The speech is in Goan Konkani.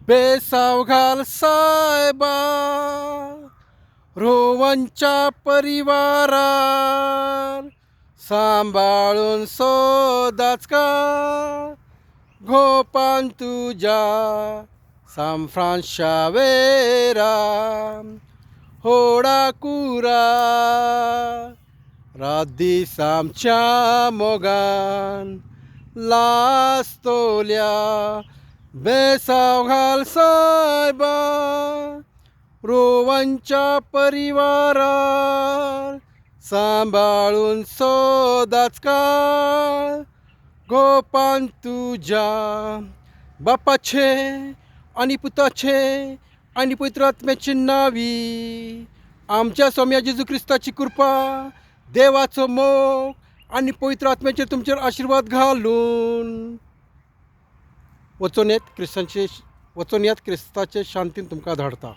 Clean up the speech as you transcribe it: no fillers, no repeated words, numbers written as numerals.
बेसांव घाल सायबा रोवनच्या परिवारार सांबाळून सोदाच का गोपान तुज्या सांफ्रांशावेरा होडा कुरा रात दीस आमच्या मोगान लासतोल्या बेसांव घाल सायबा रोवनच्या परिवारार सांबाळून सोदाच का गोपान तुज्या बापाचे आनी पुताचे आनी पवित्र आत्म्याचे नांवी आमच्या सोम्या जेजू क्रिस्ताची कृपा देवाचो मोग आनी पवित्र आत्म्याचेर तुमचेर आशिर्वाद घालून वचोन येत क्रिस्तांचे वचोन येत क्रिस्ताचे शांतीन तुमकां धाडता.